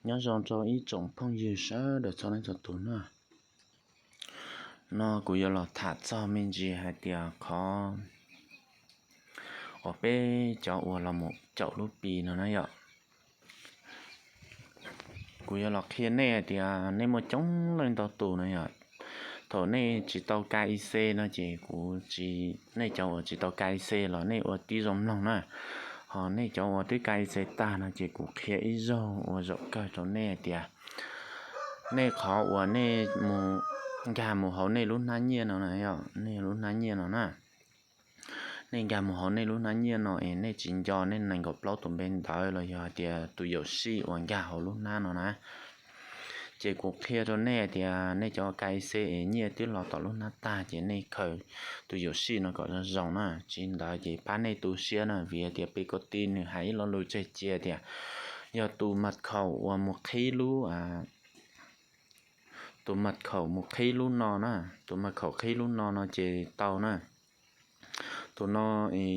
Nyob zoo rau ib tsoom phooj ywg sawv daws txhua leej txhua tus na. No kuv yuav los tham txog me ntsis hais tias qhov uas peb cov uas los mus caum lub Pi no na yom. Kuv yuav los qhia nej hais tias nej muaj coob leej ntau tus no yom. Thaum nej tsis tau ka i c no ces kuv tsis, nej cov uas tsis tau ka i c los nej ua tib zoo mloog na. Ho nej cov uas twb ka i c tag no ces kuv qhia ib zaug ua zaum kawg rau nej hais tias nej qhov uas nej mus nkag mus hauv nej lub hnab nyiaj no na yom, nej lub hnab nyiaj no na. Nej nkag mus hauv nej lub hnab nyiaj no es nej tsis nco nej nees nkaum plaub tus npe ntawv los yog hais tias tus yaum sij uas nkag hauv lub hnab no na. Ces kuv qhia rau nej tias nej cov ka i c es nyiaj twb los tom lub hnab tag ces nej khaws tus yaum sij no kom zoo zoo na, tsis ntawd ces pab nej tu siab na, vim tias Pi Ko Ti nws hais ib lo lus tseg cia tias yog tus mật khẩu uas mus qhib lub, tus mật khẩu mus qhib lub no na, tus mật khẩu qhib lub no no ces tau na. Tus no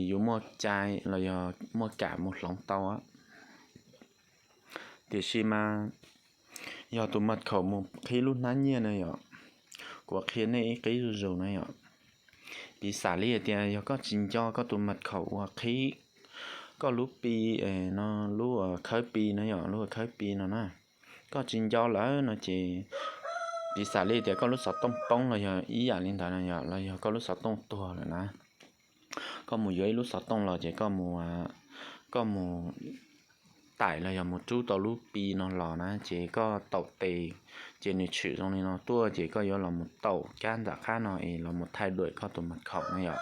yus muaj cai los yog muaj kam mus hloov tau. Tiam sis mas yog tus mật khẩu mus qhib lub hnab nyiaj na yom, kuv qhia nej ib qib zuj zus na yom. Piv xam li tias yog koj tsis nco koj tus mật khẩu uas qhib koj lub Pi no, lub khawb Pi no yom, lub khawb Pi no na, koj tsis nco lawm no ces piv xam li tias koj lub xov tooj poob los yog ib yam li ntawd no yom, los yog koj lub xov tooj tuag lawm na, koj mus yuav ib lub xov tooj los ces koj mus, koj mus taim los yog mus rub tau lub Pi no los na ces koj taum tes, ces nws tshwm zoo li no tuaj ces koj yuav los mus taum kab nram qab no es los mus thaij duam koj tus mật khẩu na yom.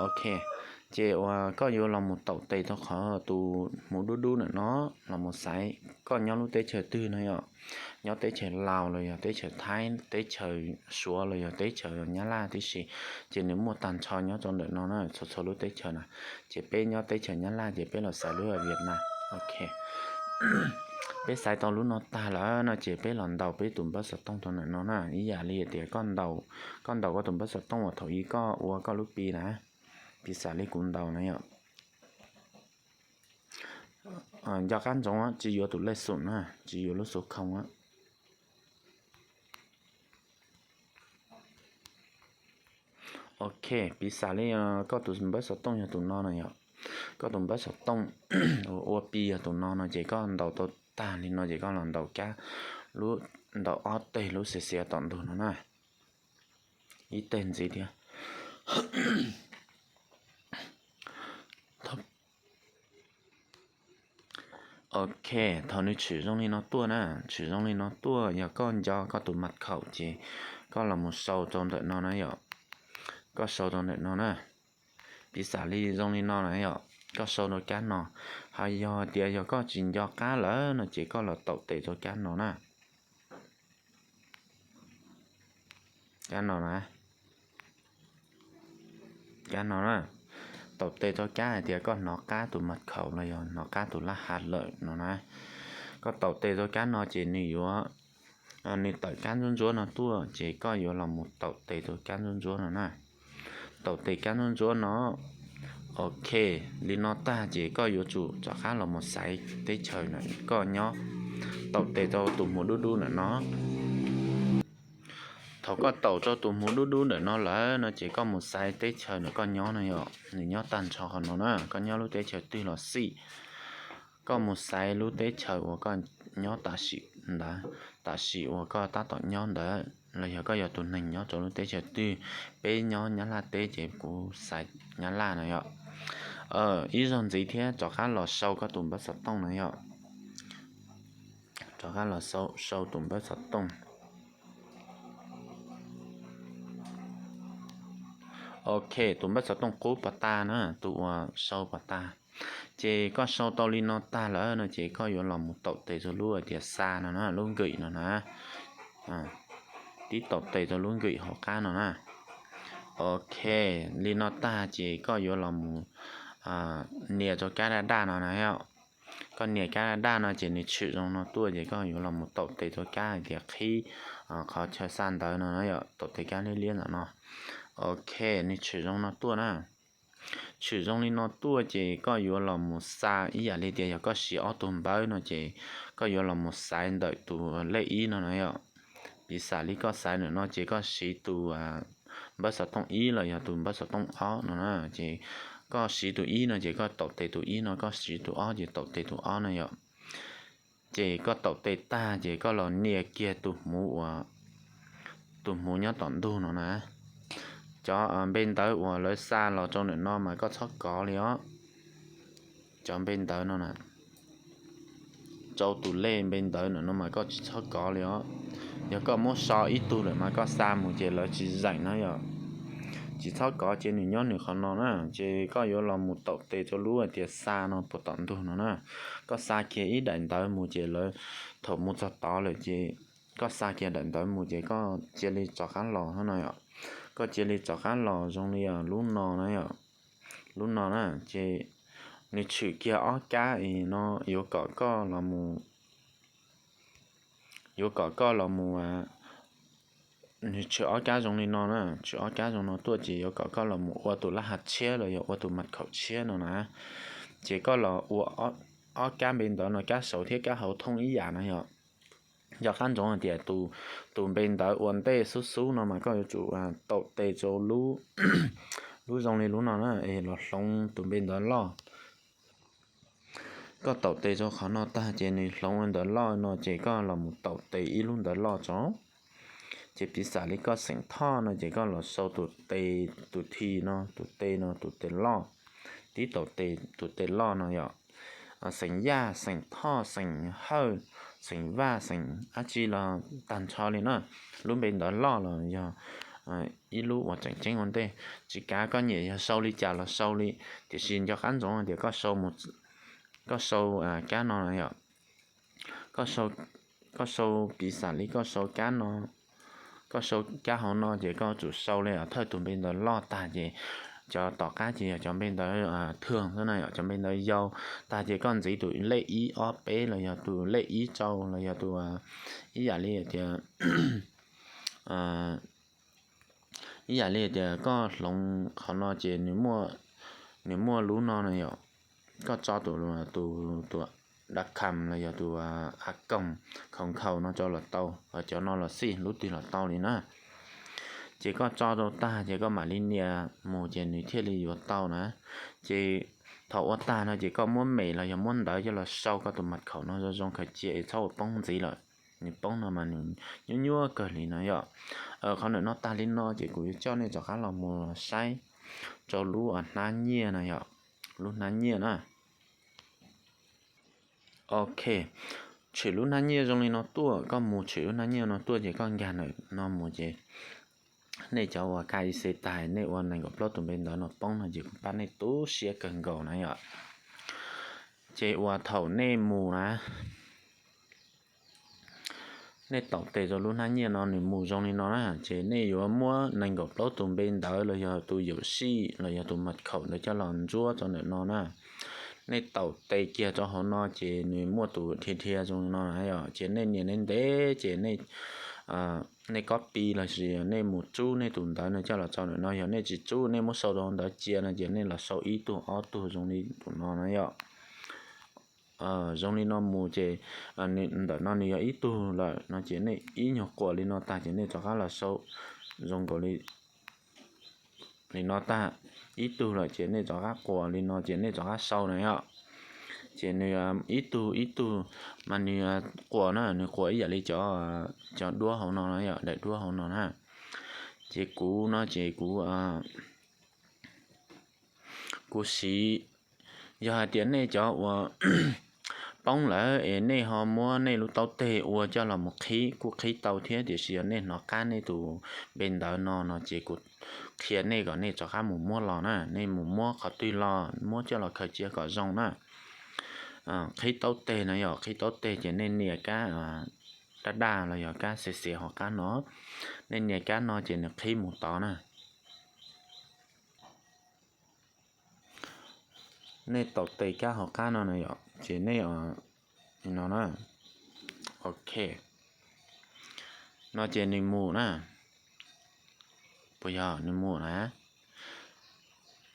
Ok, ces uas koj yuav los mus taum tes rau qhov tus hmuv dub dub ntawm no los mus xaiv, koj nyob lub teb chaws twg no yom, nyob teb chaws Laus los yog teb chaws Thaib, teb chaws Suav los yog teb chaws Nyab Laj tib si, ces nws muaj tag nrho nyob rau ntawm no na, txhua txhua lub teb chaws na. Ces peb nyob teb chaws Nyab Laj ces peb los xaiv lub Việt Nam. Ok, peb xaiv tau lub no tag lawm no ces peb los ntaus peb tus npawb xov tooj rau ntawm no na, ib yam li tias koj ntaus, koj ntaus koj tus npawb xov tooj uas thaum ub koj ua koj lub Pi na, piv xam li kuv ntaus na yom. Nco qab ntsoov tsis yuav tus lej xum na, tsis yuav lub xuv khoo. Ok, piv xam li koj tus npawb xov tooj yog tus no no yom, koj tus npawb xov tooj ua Pi yog tus no no ces koj ntaus tau tag li no ces koj los ntaus kab, lub, ntaus ob teg lub xiav xiav tom ntug no na, ib teg ntxiv thiab. Ok, thaum nws tshwm zoo li no tuaj na, tshwm zoo li no tuaj yog koj nco koj tus mật khẩu ces koj los mus sau rau ntawm no na yom, koj sau rau ntawm no na. Piv xam li zoo li no na yom, koj sau rau kab no. Ho yog tias yog koj tsis nco qab lawm no ces koj los taum tes rau kab no na. Kab no na, kab no na, taum tes rau kab hais tias koj hnov qab tus mật khẩu los yog hnov qab tus lab hav lawm no na. Koj taum tes rau kab no ces nws yuav, nws tawm kab ntsuab ntsuab no tuaj ces koj yuav los mus taum tes rau kab ntsuab ntsuab no na. Taum tes kab ntsuab ntsuab no. Ok, li no tag ces koj yuav tsum rov qab los mus xaiv teb chaws na koj nyob, taum tes rau tus hmuv dub dub ntawm no. Thaum koj taum rau tus hmuv dub dub ntawm no lawm no ces koj mus xaiv teb chaws ntawm koj nyob no yom, nws nyob tag nrho qhov no na, koj nyob lub teb chaws twg los xij, koj mus xaiv lub teb chaws uas koj nyob tam sim ntawd, tam sim uas koj tab tom nyob ntawd los yog koj yog tus neeg nyob rau lub teb chaws twg. Peb nyob Nyab Laj teb ces kuv xaiv Nyab Laj no yom. Ib zaug ntxiv thiab rov qab los sau koj tus npawb xov tooj no yom, rov qab los sau tus npawb xov tooj. Ok, tus npawb xov tooj qub pas tas na, tus uas sau pas tas. Ces koj sau tau li no tag lawm no ces koj yuav los mus taum tes rau lub tias xa no na, lub nkym no na. Tib taum tes rau lub nkym hauv qab no na. Ok, li no tag ces koj yuav los mus nias rau kab daj daj no na yom. Koj nias kab daj daj no ces nws tshwm zoo no tuaj ces koj yuav los mus taum tes rau kab hais tias qhib qhov chaw xa ntawv no na yom, taum tes kab liab liab ntawm no. Ok, nws tshwm zoo no tuaj na. Tshwm zoo li no tuaj ces koj yuav los mus xa ib yam li tias yog koj siv ob tug npawb no ces koj yuav los mus xaiv ntawm tus lej ib no na yom. Piv xam li koj xaiv ntawm no ces koj siv tus npawb xov tooj ib los yog tus npawb xov tooj ob no na, ces koj siv tus ib no ces koj taum tes tus ib no, koj siv tus ob ces taum tes tus ob no yom. Ces koj taum tes tag ces koj los nias kiag tus hmuv uas, tus hmuv nyob tom ntug no na. Cov npe ntawv uas lawv xa los rau ntawm no mas koj txhob kov li os. Cov npe ntawv no na, rau tus lej npe ntawv ntawm no mas koj tsis txhob kov li os. Yog koj muab so ib tug lawm mas koj xa mus ces lawv tsis zeem na yom. Tsis txhob kov ces nws nyob nws qhov no na, ces koj yuav los mus taum tes rau lub hais tias xa no puag tom ntug no na. Koj xa kiag ib daim ntawv mus ces lawv, thaum mus txog tod lawm ces koj xa kiag daim ntawv mus ces koj cia li rov qab los no yom. Koj cia li rov qab los zoo li lub no na yom. Lub no na, ces nws tshwm kiag ob kab no yuav kom koj los mus, yuav kom koj los mus, nws tshwm ob kab zoo li no na, tshwm ob kab zoo no tuaj ces yuav kom koj los mus ua tus laj hav tshiab los yog ua tus mật khẩu tshiab no na. Ces koj los ua ob kab npe ntawv no, kab saud thiab kab hauv thooj ib yam na yom. Nco qab ntsoov hais tias tus npe ntawv ua ntej xub xub no mas koj yuav tsum taum tes rau lub zoo li lub no na es los hloov tus npe ntawv loj. Koj taum tes rau qhov no tag ces nws hloov ua ntawv loj no ces koj los mus taum tes ib lub ntawv loj tso. Ces piv xam li koj xeem Thoj no ces koj los sau tus tes, tus thi no, tus tes no, tus tes loj. Tib taum tes tus tes loj no yom. Xeem Yaj, xeem Thoj, xeem Hawj, xeem Vaj, xeem dab tsi los tag nrho li na. Lub npe ntawv loj los yog ib lub uas tseem ceeb ua ntej. Tsis kav koj nyiam yog sau li cas los sau li, tiam sis nco qab ntsoov tias koj sau kab no yom. Koj sau, piv xam li koj sau kab no, koj sau kab hauv no ces koj tsum sau li thawj tus npe ntawv loj tag ces cov tom qab ces yog cov npe ntawv thwj xwb na yom, cov npe ntawv yau. Tag ces koj ntxiv tus lej ib ob peb los yog tus lej ib rau los yog tus, ib yam li tias, ib yam li tias koj hloov qhov no ces nws muaj lub no na yom. Koj tso tus, tus, tus dab kham los yog tus a koom khoov khaus no rau los tau, cov no los xij lub twg los tau li na. Ces koj tso rau tag ces koj mam li nias mus ces nws thiaj li yuav tau na. Ces thaum ua tag no ces koj muab mem los yog muab ntawv coj los sau koj tus mật khẩu no zoo zoo khaws cia es txhob ua poob ntxiv lawm. Nws poob no mas nws nyuaj nyuaj kawg li no yom. Qhov ntawm no tag li no ces kuv yuav coj nej rov qab los mus saib rau lub hnab nyiaj no yom, lub hnab nyiaj na. Ok, tshwm lub hnab nyiaj zoo li no tuaj, koj mus tshwm lub hnab nyiaj no tuaj ces koj nkag ntawm no mus ces nej cov uas K Y C tag nej ua nees nkaum plaub tus npe ntawv no poob no ces kuv pab nej tu siab kawg nkaus na yom. Ces uas thaum nej mus na, nej taum tes rau lub hnab nyiaj no nws mus zoo li no na, ces nej yuav muab nees nkaum plaub tus npe ntawv los yog tus yawm sij los yog tus mật khẩu ntawd coj los ntsuab rau ntawm no na. Nej taum tes kiag rau hauv no ces nws muaj tus dhia dhia zoo li no na yom, ces nej nias ntev ntev ces nej, nej copy los sis nej mus rub nej tus ntawv no coj los rau ntawm no, yog nej tsis rub nej muab sau rau ntawv cia no ces nej los sau ib tug ob tug zoo li tus no na yom. Zoo li no mus ces ntawm no nws yog ib tug lawm no ces nej ib nyuag quas li no tag ces nej rov qab los sau zoo nkaus li no tag. Ib tug lawm ces nej rov qab quas li no ces nej rov qab sau na yom. Ces nws ib tug ib tug mas nws quas na, nws quas ib yam li cov, cov duab hauv no na yom, daim duab hauv no na. Ces kuv no ces kuv, kuv siv, yog hais tias nej cov uas poob lawm es nej ho muab nej lub taub teg ua coj los mus qhib kuj qhib tau thiab, tiam sis yog nej hnov qab nej tus npe ntawv no no ces kuv qhia nej kom nej rov qab mus muab los na, nej mus muab qhov twg los muab coj los khaws cia kom zoo na. Qhib taub teg no yog qhib taub teg ces nej nias kab daj daj los yog kab xiav xiav hauv qab no, nej nias kab no ces nws qhib mus tod na. Nej taum tes kab hauv qab no na yom, ces nej, no na, ok, no ces nws mus na, puas yog nws mus na?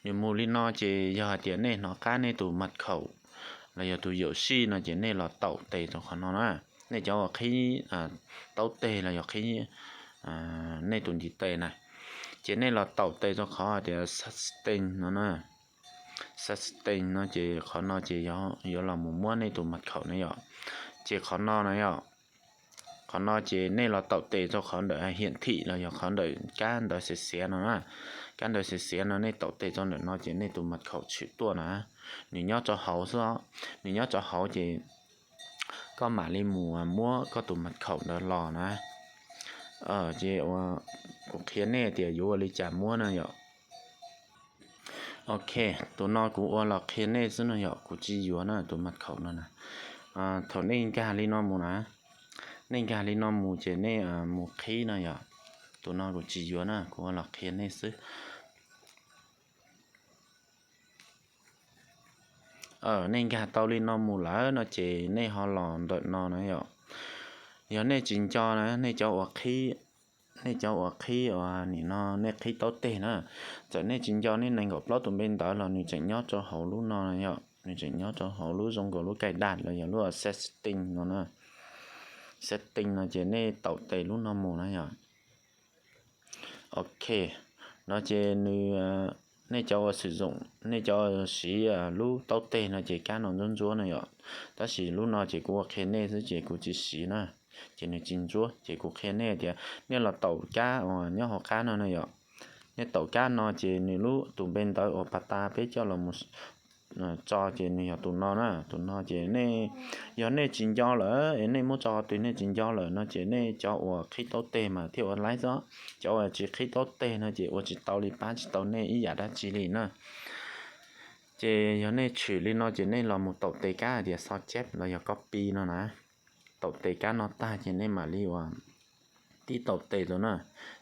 Nws mus li no ces yog hais tias nej hnov qab nej tus mật khẩu los yog tus yawm sij no ces nej los taum tes rau qhov no na. Nej cov uas qhib taub teg los yog qhib nej tus ntiv tes na, ces nej los taum tes rau qhov tias setting no na. Setting no ces qhov no ces yuav los mus muab nej tus mật khẩu na yom. Ces qhov no na yom, qhov no ces nej los taum tes rau qhov ntawm hiển thị los yog qhov ntawm kab ntawv xiav xiav no na. Kab ntawv xiav xiav no nej taum tes rau ntawm no ces nej tus mật khẩu tshwm tuaj na. Nws nyob rau hauv xwb os. Nws nyob rau hauv ces koj mam li mus muab koj tus mật khẩu ntawd los na. Ces kuv qhia nej tias yuav ua li cas muab na yom. Ok, tus no kuv ua los qhia nej xwb no yom, kuv tsis yuav na tus mật khẩu no na. Thaum nej nkag li no mus na, nej nkag li no mus ces nej mus qhib no yom. Tus no kuv tsis yuav na, kuv ua los qhia nej xwb. Nej nkag tau li no mus lawm no ces nej ho los ntawm no na yom. Yog nej tsis nco na, nej cov uas qhib, nej cov uas qhib uas nim no nej qhib taub teg na, txawm nej tsis nco nej nees nkaum plaub tus npe ntawv los nws tseem nyob rau hauv lub no na yom. Nws tseem nyob rau hauv lub zoo nkaus lub cài đặt los yog lub setting no na. Setting no ces nej taum tes lub no mus na yom. Ok, no ces nws, nej cov uas sử dụng, nej cov uas siv lub taub teg no ces kab no ntsuab ntsuab no yom. Tab sis lub no ces kuv ua qhia nej xwb ces kuv tsis siv na, ces nws tsis ntsuab. Ces kuv qhia nej tias nej los taum kab uas nyob hauv qab no na yom. Nej taum kab no ces nws lub tus npe ntawv uas pas tas peb coj los mus tso ces nws yog tus no na. Tus no ces nej, yog nej tsis nco lawm es nej muab tso qhov twg nej tsis nco lawm no ces nej cov uas qhib taub teg mas thiaj ua laib xwb. Cov uas tsis qhib taub teg no ces ua tsis tau li, pab tsis tau nej ib yam dab tsi li na. Ces yog nej tshwm li no ces nej los mus taum tes kab hais tias sao chép los yog copy no na. Taum tes kab no tag ces nej mam li uas tib taum tes rau na.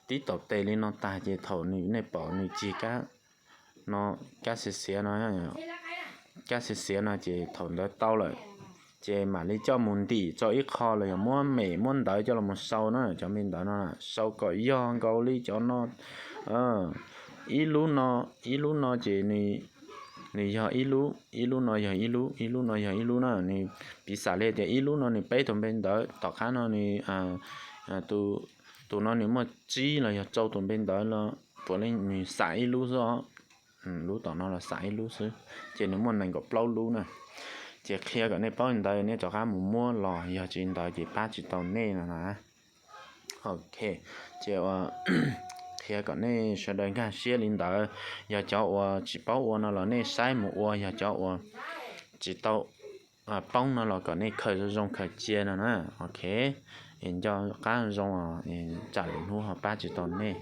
Tib taum tes li no tag ces thaum nws, nej pom nws cig kab no, kab xiav xiav no, kab xiav xiav no ces thaum ntawd tau lawm. Ces mam li coj mus ntim tso ib qho los yog muab mem muab ntawv coj los mus sau na, cov me ntawv no sau kom yog nkaus li cov no. Ib lub no, ib lub no ces nws yog ib lub, ib lub no yog ib lub, ib lub no yog ib lub na. Nws piv xam li tias ib lub no nws peb tus npe ntawv, tom qab no nws, tus no nws muaj tsib los yog rau tus npe ntawv los puav leej nws xam ib lub xwb os. Lub tom no los xam ib lub xwb, ces nws muaj nees nkaum plaub lub na. Ces qhia kom nej paub li ntawd nej rov qab mus muab los, yog tsis li ntawd ces pab tsis tau nej no na. Ok, ces qhia kom nej sawv daws nkag siab li ntawd. Yog cov uas tsis paub ua no los nej saib mus ua, yog cov uas tsis tau poob no los kom nej khaws zoo zoo khaws cia no na. Ok, es nco qab zoo, tsam lwm hnub ho pab tsis tau nej.